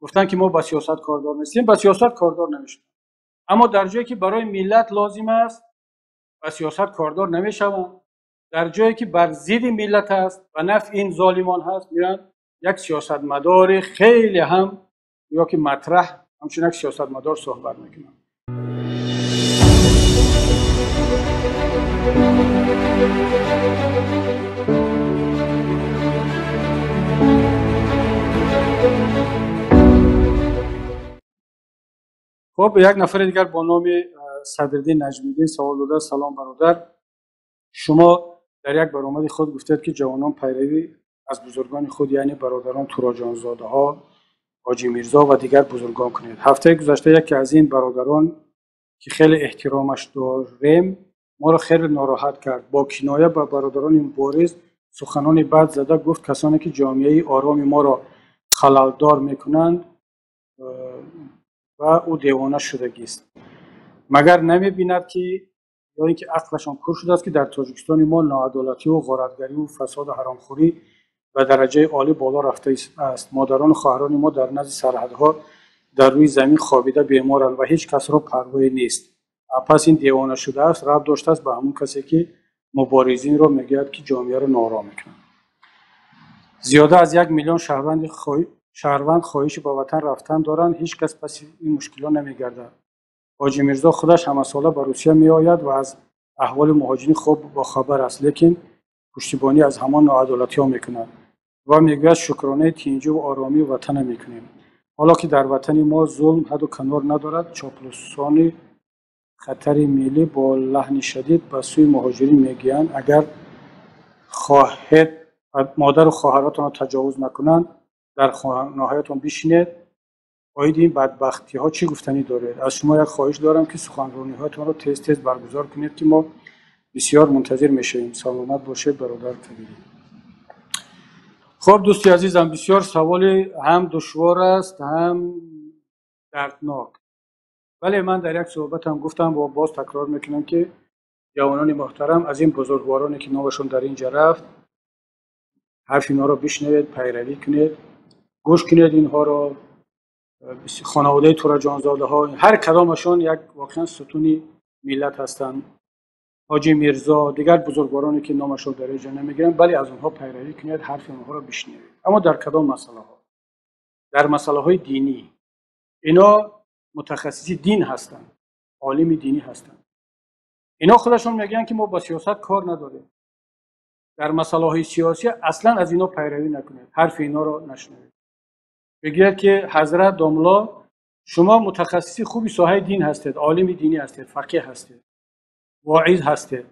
Гуфтанд, ки мо ба сиёсат кордор нестем, ба сиёсат кордор намешаванд. Аммо дар ҷое ки барои миллат лозим аст, ба сиёсат кордор намешаванд. Дар ҷое ки бар зидди миллат аст ва нафъи ин золимон ҳаст, меоянд як сиёсатмадори хеле ҳам ё ки матраҳ, ҳамчун як сиёсатмадор суҳбат мекунанд. Хуб, як нафари дигар бо номи Садриддин Наҷмиддин савол додааст: салом бародар, шумо дар як баромади худ гуфтед, ки ҷавонон пайравӣ аз бузургони худ, яъне бародарон Туроҷонзодаҳо, Ҳоҷӣ Мирзо ва дигар бузургон кунед. Ҳафтаи гузашта яке аз ин бародарон, ки хеле эҳтиромаш дорем, моро хеле нороҳат кард. Бо киноя ба бародарони мубориз суханони бад зада гуфт, касоне ки ҷомеаи ороми моро халалдор мекунанд ва ӯ девона шудагист. Магар намебинад, ки ё ин ки ақлашон кур шудааст, ки дар Тоҷикистони мо ноадолативу ғоратгариву фасоду ҳаромхӯрӣ ба дараҷаи олӣ боло рафта аст. Модарону хоҳарони мо дар назди сарҳадҳо дар рӯи замин хобида беморанд ва ҳеҷ касро парвое нест. Пас ин девона шудааст, рабт доштааст ба ҳамон касе, ки муборизинро мегӯяд, ки ҷомеаро ноором мекунад. Зиёда аз 1 миллион шаҳрванд хоҳиши ба ватан рафтан доранд, ҳеҷ кас паси ин мушкилот намегардад. Ҳоҷӣ Мирзо худаш ҳамасола ба Русия меояд ва аз аҳволи муҳоҷирин хуб бохабар аст, лекин пуштибонӣ аз ҳамон ноадолатиҳо мекунад ва мегӯяд шукронаи тинҷу оромии ватана мекунем. Ҳоло ки дар ватани мо зулм ҳаду канор надорад, чоплусони хатари миллӣ бо лаҳни шадид ба сӯи муҳоҷирин мегӯянд, агар хоҳед модару хоҳаротонро таҷовуз накунанд, дар хонаҳоятон бишинед. Оиди ин бадбахтиҳо чӣ гуфтанӣ доред? Аз шумо як хоҳиш дорам, ки суханрониҳоятонро тез-тез баргузор кунед, ки мо бисёр мунтазир мешавем. Саломат бошед, бародар Кабирӣ. Хуб, дӯсти азизам, бисёр саволи ҳам душвор аст, ҳам дарднок. Вале ман дар як суҳбатам гуфтам ва боз такрор мекунам, ки ҷавонони муҳтарам, аз ин бузургвороне ки номашон дар ин ҷа рафт, ҳарфи инҳоро бишнавед, пайравӣ кунед, гӯш кунед инҳоро. Хонаводаи Тураҷонзодаҳо ҳар кадомашон як воқеан сутуни миллат ҳастанд. Ҳоҷӣ Мирзо, дигар бузургвороне ки номашон дар ин ҷо намегирам, бале аз онҳо пайравӣ кунед, ҳарфи онҳоро бишнавед. Аммо дар кадом масъалаҳо? Дар масъалаҳои динӣ. Ино мутахассиси дин ҳастанд, олими динӣ ҳастанд. Ино худашон мегӯянд, ки мо ба сиёсат кор надорем. Дар масъалаҳои сиёсӣ аслан аз ино пайравӣ накунед, ҳарфи инҳоро нашнавед. Мегӯяд, ки ҳазрат домло, шумо мутахассиси хуби соҳаи дин ҳастед, олими динӣ ҳастед, фақеҳ ҳастед, воиз ҳастед,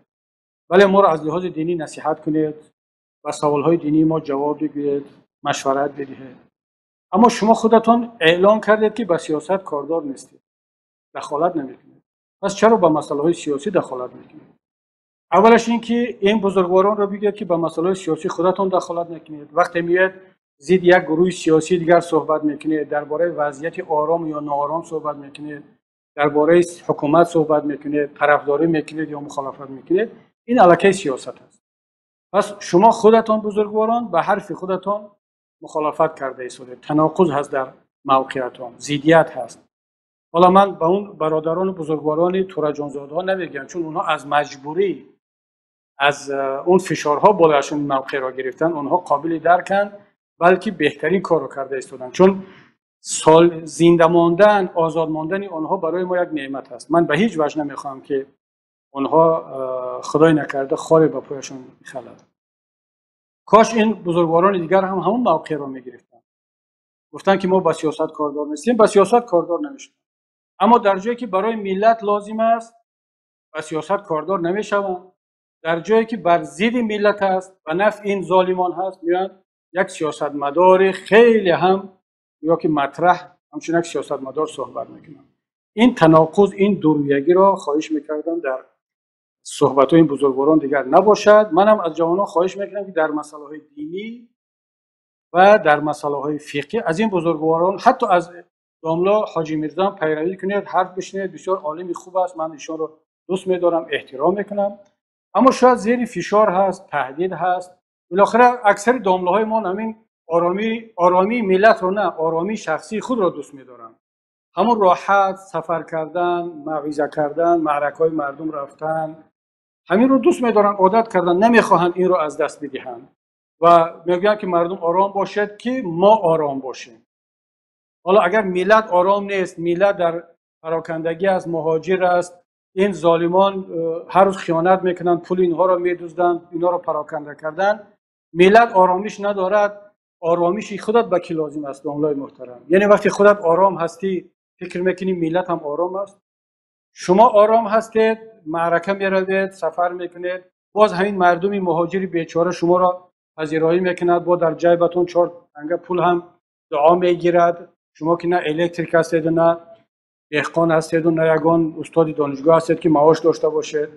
вале моро аз лиҳози динӣ насиҳат кунед, ба саволҳои динии мо ҷавоб бигӯед, машварат бидиҳед. Аммо шумо худатон эълон кардед, ки ба сиёсат кордор нестед, дахолат намекунед. Пас чаро ба масъалаҳои сиёсӣ дахолат мекунед? Аввалаш ин ки ин бузургворонро бигӯяд, ки ба масъалаҳои сиёсӣ худатон дахолат накунед. Вақте меояд зидди як гурӯҳи сиёсии дигар суҳбат мекунед, дар бораи вазъияти ором ё ноором суҳбат мекунед, дар бораи ҳукумат суҳбат мекунед, тарафдорӣ мекунед ё мухолифат мекунед, ин аллакай сиёсат аст. Пас шумо худатон бузургворон ба ҳарфи худатон мухолифат карда истодед. Таноқуз ҳаст дар мавқеиятон, зиддият ҳаст. Ҳоло ман ба он бародарону бузургворони Тураҷонзодаҳо намегӯям, чун онҳо аз маҷбурӣ, аз он фишорҳо болояшон мавқеъро гирифтанд, онҳо қобили дарканд, балки беҳтарин корро карда истоданд, чун сол зинда мондан, озод мондани онҳо барои мо як неъмат аст. Ман ба ҳеҷ ваҷҳ намехоҳам, ки онҳо худой накарда хоре ба пояшон бихалад. Кош ин бузургворони дигар ҳам ҳамон мавқеъро мегирифтанд. Гуфтанд, ки мо ба сиёсат кордор нестем, ба сиёсат кордор намешаванд. Аммо дар ҷое ки барои миллат лозим аст, ба сиёсат кордор намешаванд. Дар ҷое ки бар зидди миллат аст ва нафъи ин золимон ҳаст, меоянд як сиёсатмадори хеле ҳам ё ки матраҳ, ҳамчун як сиёсатмадор суҳбат мекунанд. Ин таноқуз, ин дурӯягиро хоҳиш мекардам дар суҳбатҳои ин бузургворон дигар набошад. Манам аз ҷавонон хоҳиш мекунам, ки дар масъалаҳои динӣ ва дар масъалаҳои фиқҳӣ аз ин бузургворон, ҳатто аз домло Ҳоҷӣ Мирзо ҳам пайравӣ кунед, ҳарф бишнавед. Бисёр олими хуб аст, ман эшонро дӯст медорам, эҳтиром мекунам. Аммо шояд зери фишор ҳаст, таҳдид ҳаст. Билохира аксари домлаҳои мо ҳамин Оромии миллатро на, оромии шахсии худро дӯст медоранд. Ҳамон роҳат, сафар кардан, мавъиза кардан, маъракаҳои мардум рафтан, ҳаминро дӯст медоранд, одат кардан, намехоҳанд инро аз даст бидиҳанд ва мегӯянд, ки мардум ором бошед, ки мо ором бошем. Ҳоло агар миллат ором нест, миллат дар парокандагӣ аст, муҳоҷир аст, ин золимон ҳар рӯз хиёнат мекунанд, пули инҳоро медузданд, инҳоро пароканда кардан, миллат оромиш надорад. Оромиши худат ба кӣ лозим аст, домлаи муҳтарам? Яъне вақте худат ором ҳастӣ, фикр мекунӣ миллат ҳам ором аст? Шумо ором ҳастед, маърака меравед, сафар мекунед, боз ҳамин мардуми муҳоҷири бечора шуморо пазироӣ мекунад, бо дар ҷайбатон 4 танга пул ҳам дуо мегирад. Шумо ки на электрик ҳастеду, на деҳқон ҳастеду, на ягон устоди донишгоҳ ҳастед, ки маош дошта бошед.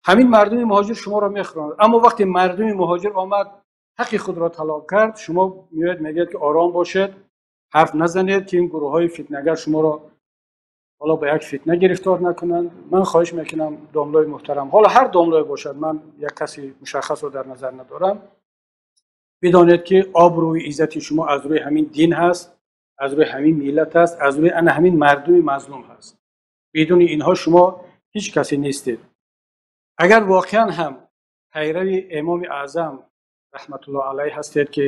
Ҳамин мардуми муҳоҷир шуморо мехӯронад. Аммо вақте мардуми муҳоҷир омад, ҳаққи худро талаб кард, шумо меоед мегӯед, ки ором бошед, ҳарф назанед, ки ин гурӯҳҳои фитнагар шуморо ҳоло ба як фитна гирифтор накунанд. Ман хоҳиш мекунам, домлои муҳтарам, ҳоло ҳар домлое бошад, ман як каси мушаххасро дар назар надорам, бидонед, ки обрӯи иззати шумо аз рӯи ҳамин дин ҳаст, аз рӯи ҳамин миллат аст, аз рӯи ана ҳамин мардуми мазлум ҳаст. Бидуни инҳо шумо ҳеҷ касе нестед. Агар воқеан ҳам пайрави Имоми Аъзам раҳматуллоҳ алайҳ ҳастед, ки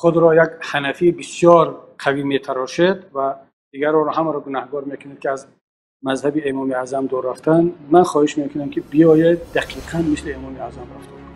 худро як ҳанафии бисёр қавӣ метарошед ва дигарро ҳамаро гунаҳгор мекунед, ки аз мазҳаби Имоми Аъзам дур рафтан, ман хоҳиш мекунам, ки биёед дақиқан мисли Имоми Аъзам рафтор кунед.